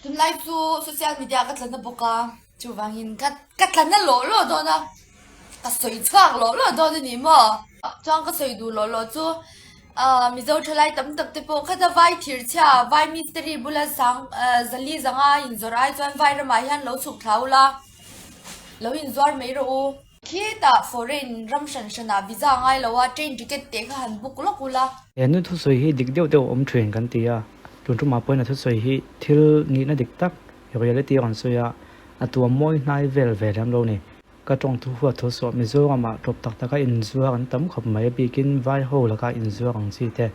Tunlai chu social media ka tla na bawk a, chuvangin ka ka tla na lawh lawh dawn a, ka sawi chhuak lawh lawh dawn a ni maw? Chuan ka sawi duh lawh lawh chu ah Mizo thalai tam tak te pawh khata vai thir chhia vai mistiri bula sang zali zanga inzawrh ai chuan vai ramah hian lo chhuk thla ula, lo inzuar mai rawh u. Khitah foreign ram hran hranah visa ngai lo a train ticket teh kha han book lawk ula. He nu thusawi hi dik deuh deuh a awm thin kan ti a, tun tumah pawhin a thusawi hi thil nihna dik tak, reality a rawn sawi a, a tuam mawi hnai vel ve lem lo ni. Ka tawng thu huat thu suah Mizoramah tawp tak taka inzuar an tam khawp mai a bikin vai ho laka inzuar ang chi te.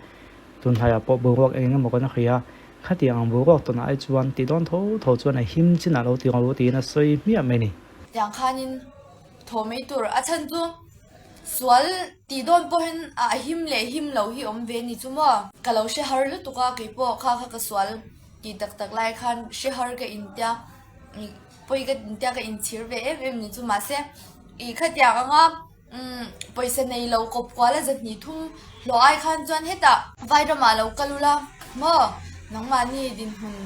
Tun hlaiah pawh boruak eng emaw kan hria a, khatiang ang boruak tawnah ai chuan tih dawn tho tho chuan a him chinah lo ti rawh u tiin a sawi hmiah mai ni. Tiang khanin thaw mai tur a chhan chu sual tih dawn pawhin a him leh him lo hi awm ve ni chu maw. Ka lo hre har lutuk a keipawh kha kha ka sual tih tak tak lai khan hre har ka intia pawi ka intia ka inchhir ve em em ni chu mahse ih khatiang anga Umm, pawisa nei lo kawp kual a zahnih thum hlawh ai khan chuan hetah vai ramah lo kal ula maw nangmahni dinhmun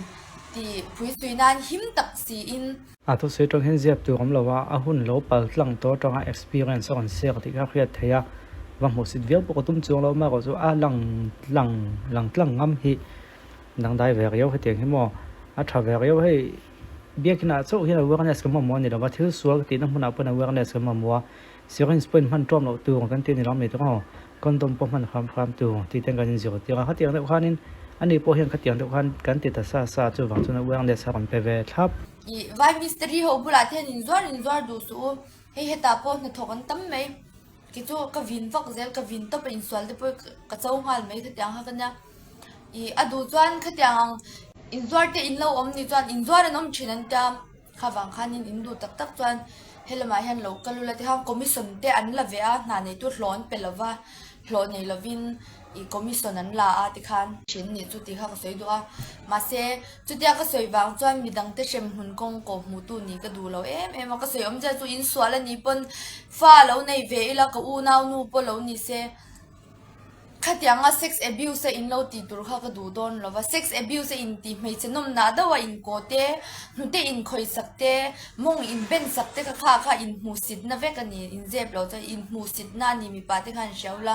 tih phui sui nan him tak siin. A thusawi tawng hian ziak tur awm lo a, a hun lo pal tlang tawh atanga experience a rawn share tih kha hriat theih a, va hmuhsit viau pawh ka tum chuang lo amaherawh chu a lang tlang lang tlang ngam hi dangdai ve riau hetiang hi maw a tha ve riau hei. Biakinah chauh hian awareness kan mamawh a ni lo va, thil sual ka tihna hmunah pawhin awareness kan mamawh a, syringe pawhin hman ṭawm loh tur kan tih a ni lo a mi te aw, condom pawh hman hram hram tur tih ten kan inzir tir a, khatiang deuh khanin ani pawh hian khatiang deuh khan kan ti ta sa sa chuvang chuan awareness a rawn pe ve thlap. Ih, vai mistiri ho bulah te hian inzuar inzuar duh suh u, hei hetah pawh hnathawk an tam mai, kei chu ka vin vak zel, ka vin tawp a insual te pawh ka cho nghal mai khatiang kha ka nia. Ih a duh chuan khatiang ang inzuar te in lo awm ni chuan inzuar an awm thin an tia kha vang khanin in duh tak tak chuan helamah hian lo kal ula tikhan commission te an la ve a hna neitu hlawh an pe lova hlawh nei lovin ih commission an la a tikhan thin nih chu tih kha ka sawi duh a mahse chutia ka sawi vang chuan midang te hrem hmun kawng kawh hmuh tu nih ka duh lo em em a ka sawi awmzia chu insual a nih pawn fa lo nei ve ila ka unau nu pawh lo ni se. Khatianga sex abuse a in lo tih tur kha ka duh dawn lo va, sex abuse a in tih hmeichhe nawmnah deuh a in kaw te, hnute in khawih sak te, mawng in ben sak te kha kha kha in hmuhsit na vek a ni, in zep lo chuan in hmuhsit na a ni mipa te khan hria ula,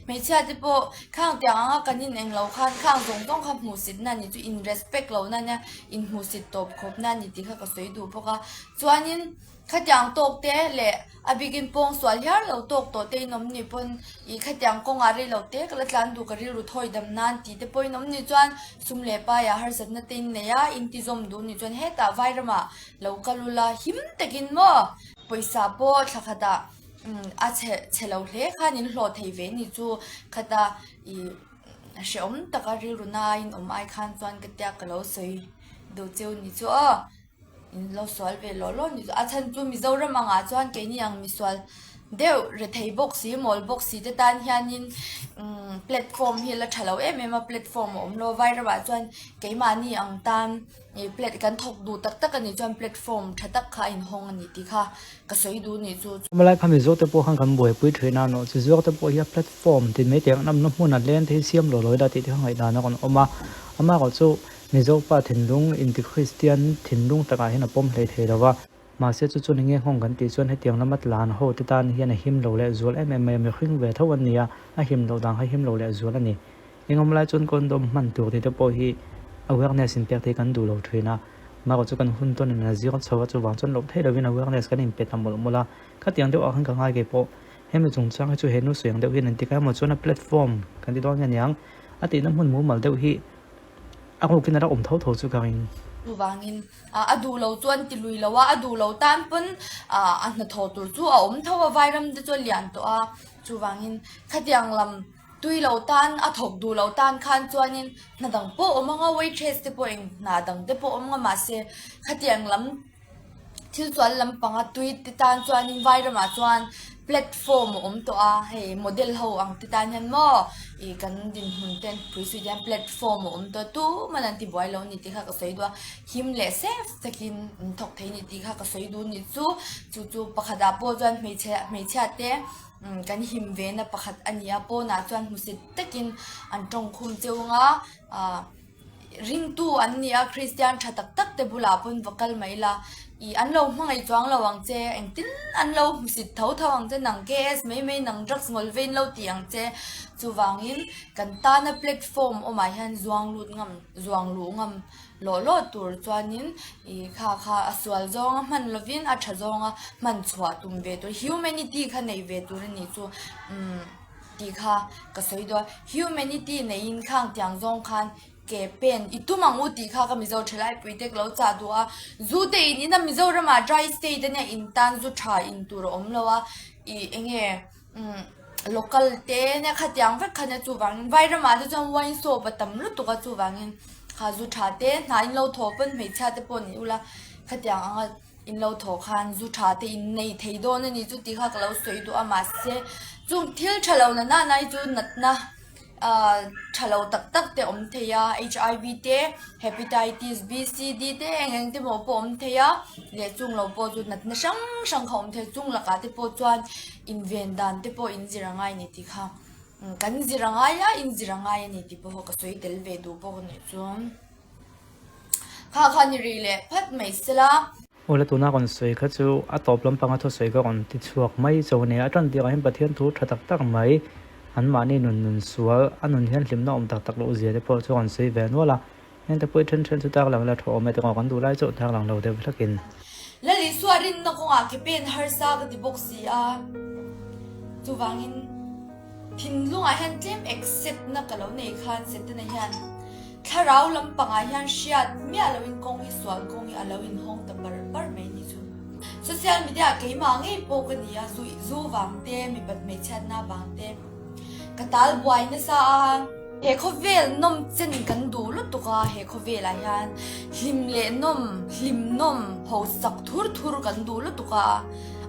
hmeichhia te pawh khang tiang anga kan in eng lo khan khang zawng zawng kha hmuhsit na a ni chu in respect lo na ania in hmuhsit tawp khawp na a ni tih kha ka sawi duh bawk a, chuanin. Khatiang tawk te leh a bikin pawng sual hiar lo tawk tawh te in awm ni pawn ih khatiang kawngah rei lo te ka la tlan duh ka rilru thawi dam nan tih te pawhin awm ni chuan sum leh paiah harsatna te in nei a in ti zawm duh ni chuan hetah vairamah lo kal ula him takin maw pawisa pawh thla khatah a chhe chhe lo hle khan in hlawh thei ve ni chu khata ih hrehawm taka rilru nain awm ai khan chuan ka tia ka lo sawi duh cheu ni chu aw. In lo sual ve lawh lawh ni chu a chhan chu Mizoram angah chuan keini ang misual deuh rethei bawk si mawl bawk si te tan hianin umm platform hi la tha lo em em a platform a awm lo a vairamah chuan keimahni ang tan ih plat kan thawk duh tak tak a nih chuan platform tha tak kha a inhawng a ni tih kha ka sawi duh nih chu. Malai kha Mizo te pawh khan kan buaipui thin a nawh chi zawk te pawh hi a platform tin mai teh ang namna hmun a leng te hi siam lawh lawh ila tih te kha ngaihdan a rawn awm a amaherawhchu chu Mizo pa thinlung inti Kristian thinlung takah hian a pawm hlei thei lo va, mahse chu chuan enge nghawng kan tih chuan hetiang lama tlan ho te tan hian a him lo leh zual em em mai a, mihring ve tho an ni a, a him loh dan kha him lo leh zual a ni. Engawm lai chuan condom hman tur tih te pawh hi awareness inpek te hi kan duh lo thin a, marawh chu kan hun tawn in a zir chho a, chuvang chuan loh theih lovin awareness kan inpe ta mawlh mawlh a, khatiang deuh ah khan ka ngai kei pawh hemi chungchang hi chu he nu sawi ang deuh hian engtik emaw chuan a platform kan ti dawn nge niang a tihna hmun mumal deuh hi A rukin a la awm tho tho chu ka ring. Chuvangin a duh lo chuan ti lui lo a, a duh lo tan pawn a hnathawh tur chu a awm tho a, Vairam te chu a lian tawh a, chuvangin khatiang lam tui lo tan a thawk duh lo tan khan chuanin hna dang pawh a awm ang a, waitress te pawh eng hna dang te pawh a awm ang a, mahse khatiang lam Thil chuan lampanga tui te tan chuanin Vairamah chuan platform a awm tawh a, hei model ho ang te tan hian maw ih kan dinhmun te an pui suih te hian platform a awm tawh a tuman an ti buai lo a ni tih kha ka sawi duh a, him leh safe takin an thawk thei a ni tih kha ka sawi duh a ni chu, chu chu pakhatah pawh chuan hmeichhe hmeichhia te kan him ve na pakhat a ni a, pawnah chuan hmusit takin an tawngkhum cheu ang a ah. ringtu an ni a, Kristian tha tak tak te bulah pawn va kal mai la, ih an lo hmangaih chuang lo ang che, engtin an lo hmusit tho tho ang che, nang KS mai mai nang drugs ngawl vein lo tih ang che, chuvangin kan tana platform awmah hian zuang lut ngam zuang luh ngam lawh lawh tur chuanin ih kha kha a sual zawnga hman lovin a tha zawnga hman chhuah tum ve tur humanity kha nei ve tur a nih chu umm. Tih kha ka sawi dawn. Humanity neiin khang tiang zawng khan ke pen i tum ang u tih kha ka Mizo thalai pui te ka lo chah duh a. Zu te in in a Mizoramah dry state ania in tan zu tha in tur a awm lo a. Ih enge umm local te ania khatiang vek kha ania chuvangin Vairamah te chuan wine shop a tam lutuk a chuvangin kha zu tha te hna in lo thaw pawn hmeichhia te pawh ni ula khatiang anga In lo thawh khan zu tha te in nei thei dawn a ni chu tih kha ka lo sawi duh a mahse chung thil tha lo na na hi chu natna ah tha lo tak tak te awm thei a HIV te hepatitis B C D te eng eng te maw pawh awm thei a leh chung lo pawh chu natna hrang hrang kha awm thei a chung lakah te pawh chuan inven dan te pawh in zir a ngai a ni tih kha kan zir a ngai a in zir a ngai a ni tih pawh ka sawi tel ve duh bawk a nih chuan. Kha kha ni rih leh phat mai sela. Aw la tuna rawn sawi kha chu a tawp lampanga thusawi ka rawn ti chhuak mai cho nia. A tan tirah hian Pathian thu tha tak tak mai anmahni nun nun sual a nun hian hlimna awm tak tak loh zia te pawh chu rawn sawi ve nual a. Heng te pawh i then then chu tar lang la thaw awm e tiraw kan duh lai chauh tar lang lo deuh hlakin. Lal Isua rinna kawngah ke pen harsa ka ti bawk si a, chuvangin. Thinlungah hian tlem accept na ka lo nei khan Setana hian thlarau lampangah hian hriat miah loin kawng hi sual kawng hi a lo inhawng ta bar bar mai ni chu. Social media ah keimah ngei pawh ka ni a, zu zu vang te, mipat hmeichhiatna vang te ka tal buai nasa a. He khawvel nawm chen kan duh lutuk a, he khawvelah hian hlim leh nawm, hlim nawm, hausak thur thur kan duh lutuk a,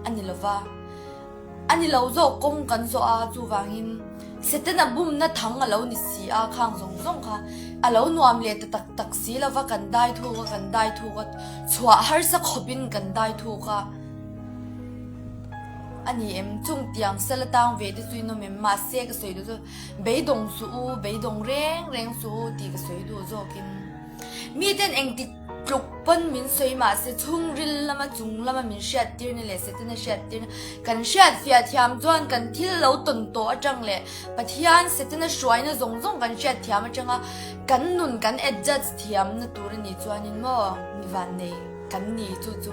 a ni lova. A ni lo zawk kawng kan zawh a, chuvangin Setana bumna thang a lo ni si a, khang zawng zawng kha a lo nuam leh ta tak tak si lova kan dai thuk a, kan dai thuk a, chhuah harsa khawpin kan dai thuk a. A ni em, chung tiang sal atang ve te chu i nawm em? Mahse ka sawi duh chu beidawng suh u, beidawng reng reng suh u tih ka sawi duh zawkin miten engtik Tluk pawn min sawi mah se chhungril lama chung lama min hriattirna leh Setana hriattirna kan hriatfiah thiam chuan kan thil lo tawn tawh atang leh Pathian Setana hruaina zawng zawng kan hriatthiam atanga kan nun kan adjust thiamna tur a nih chuanin maw mi vannei kan ni chu chu.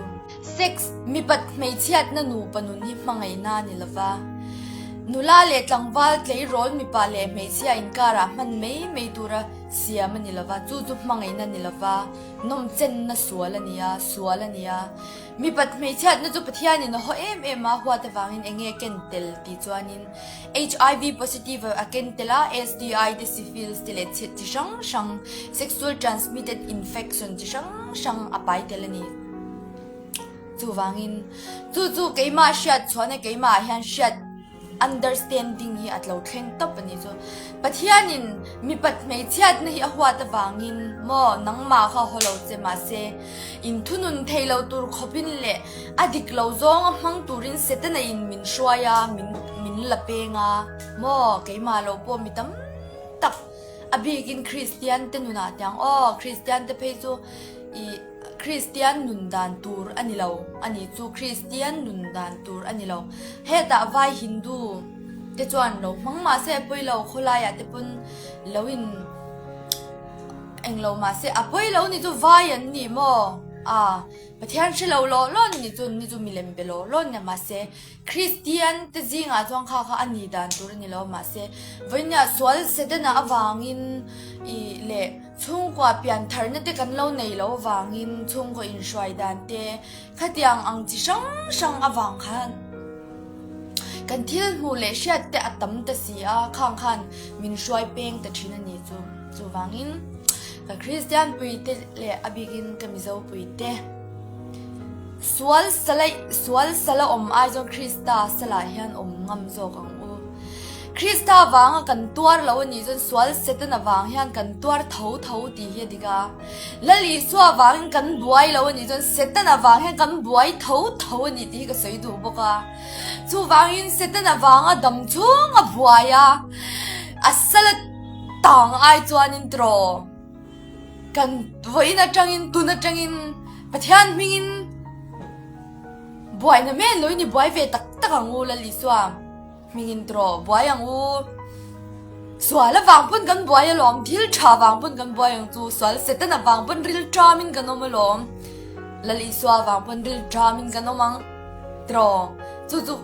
Sex, mipat hmeichhiatna nupa nun hi hmangaihna a ni lova, nula leh tlangval tleirawl mipa leh hmeichhia inkarah hman mai mai tura Siam a ni lova, chu chu hmangaihna ni lova, nawmchenna sual a ni a, sual a ni a. Mipat hmeichhiatna chu Pathianin a haw em em a, huat avangin eng nge ken tel tih chuanin HIV positive a ken tel a, STI te, syphilis te leh chhe chi hrang hrang, sexual transmitted infection chi hrang hrang a pai tel a ni. Chuvangin, chu chu keimah hriat chhuahna keimahah hian hriat Understanding hi a tlo thleng tawp a ni chu. Pathianin mipat hmeichhiatna hi a huat avangin maw nangmah kha haw lo che mahse inthunun thei lo tur khawpin leh a dik lo zawnga hmang turin Setana in min hruai a, min min la peng a maw keimah lo pawh mi tam tak a bikin Kristian te nunah tiang aw Kristian te phei chu ih Kristian nun dan tur a ni lo a ni chu Kristian nun dan tur a ni lo. Hetah vai Hindu te chuan lo hmang mah se a pawi lo, khawlaiah te pawn lo in eng lo mah se a pawi lo ni chu vai an ni maw? A Pathian hre lo lawh lawh ni chu ni chu milem be lawh lawh nia mahse Kristian te zingah chuan kha kha a ni dan tur a ni lo mahse vawinia sual Setana avangin ih leh Chhungkua pian tharna te kan lo nei lo avangin chhungkaw inhruai dan te khatiang ang chi hrang hrang avang khan kan thil hmuh leh hriat te a tam ta si a, khang khan min hruai peng ta thin a ni chu. Chuvangin ka Kristian pui te leh a bikin ka Mizo pui te sual sala sual sala awm ai chuan Krista salah hian awm ngam zawk ang u. Krista vanga kan tuar lo a nih chuan sual Setana vang hian kan tuar tho tho tih hi a dik a. Lal Isua vangin kan buai lo a nih chuan Setana vang hian kan buai tho tho a ni tih hi ka sawi duh bawk a. Chuvangin Setana vanga dam chhung a buai a, a sal a tang ai chuanin tiraw. Kan vawiin atangin tun atangin Pathian hmingin buaina men loin i buai ve tak tak ang u Lal Isua hmingin tawh buai ang u. Sual avang pawn kan buai alawm, thil tha vang pawn kan buai ang chu, sual Satan avang pawn ril ṭamin kan awm alawm, Lal Isua avang pawn ril ṭamin kan awm ang tawh. Chu chu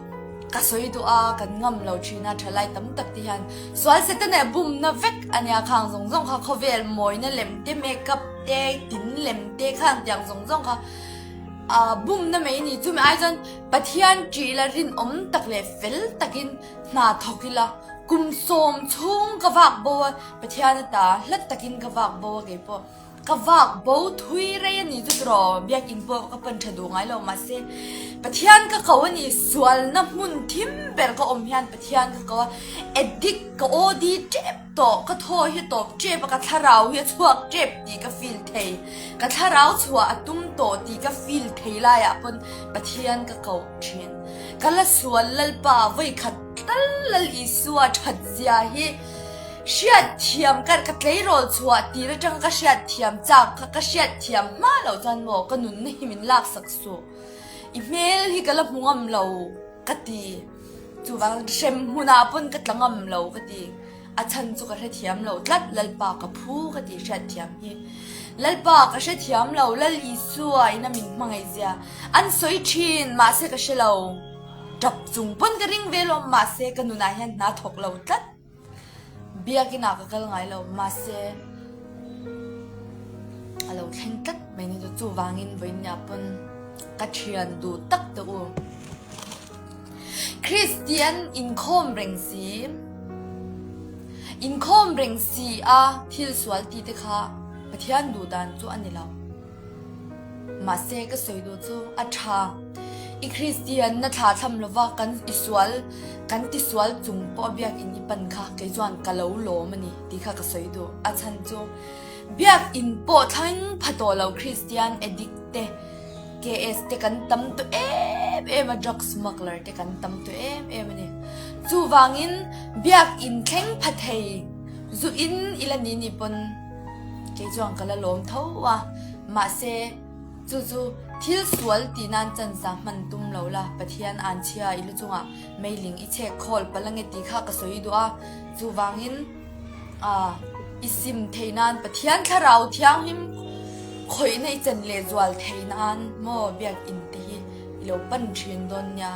ka sawi duh a, kan ngam lo thin a, thalai tam tak te hian sual Satan eh bumna vek a nia khang zawng zawng kha khawvel mawina lem te makeup te tin lem te khang tiang zawng zawng kha ah bumna mai a ni. Chumi ai chuan Pathian ṭih la rinawm tak leh fel takin hna thawk ila kum sawm chhung ka vak bo a, Pathian ata hlat takin ka vak bo a keipawh. Ka vak bo thui rei a ni chu tiraw biakinn pawh ka pan tha duh ngai lo mahse Pathian ka ko a ni sualna hmun thim ber ka awm hian Pathian ka ko a addict ka OD tep tawh ka thaw hi tawp tep a ka thlarau hi a chhuak tep tih ka feel thei ka thlarau chhuah a tum tawh tih ka feel thei laiah pawn Pathian ka ko thin ka la sual Lalpa vawikhat tal Lal Isua that zia hi Hriatthiam ka ka tleirawl chhuah tir atanga ka hriatthiam chak kha ka hriatthiam hma loh chuan maw ka nunna hi min laksak suh. I hmel hi ka la hmu ngam lo ka ti. Chuvang hrem hmunah pawn ka tla ngam lo ka ti. A chhan chu ka hrethiam lo tlat Lalpa ka phu ka ti hriatthiam hi. Lalpa ka hrethiam lo Lal Isua ina min hmangaih zia an sawi thin mahse ka hre lo. Tap chung pawn ka ring ve lawm mahse ka nunah hian hna thawk lo tlat. Biakin ah ka kal ngai lo mahse a lo thleng tlat mai ni chu chuvangin vawinia pawn ka thian duh tak te u. Kristian inkhawm reng si inkhawm reng si a thil sual ti te kha Pathian duh dan chu a ni lo. Mahse ka sawi duh chu a tha. I Kristian na thla thlam lova kan i sual kan ti sual chung pawh a biakinn i pan kha kei chuan ka lo lawm a ni tih kha ka sawi duh. A chhan chu biakinn pawh thleng pha tawh lo Kristian addict te KS te kan tam tawh em em a drug smuggler te kan tam tawh em em a ni. Chuvangin biakinn thleng pha thei zu in ila ni ni pawn Kei chuan ka la lawm tho a, mahse chu chu thil sual tih nan chansa hman tum lo la, Pathian an chhia i lu chungah meiling i chhek khawl palh ange tih kha ka sawi duh a, chuvangin ah i sim thei nan Pathian thlarau thianghlim khawihna i chan leh zual thei nan maw biakinn te hi i lo pan thin dawn nia.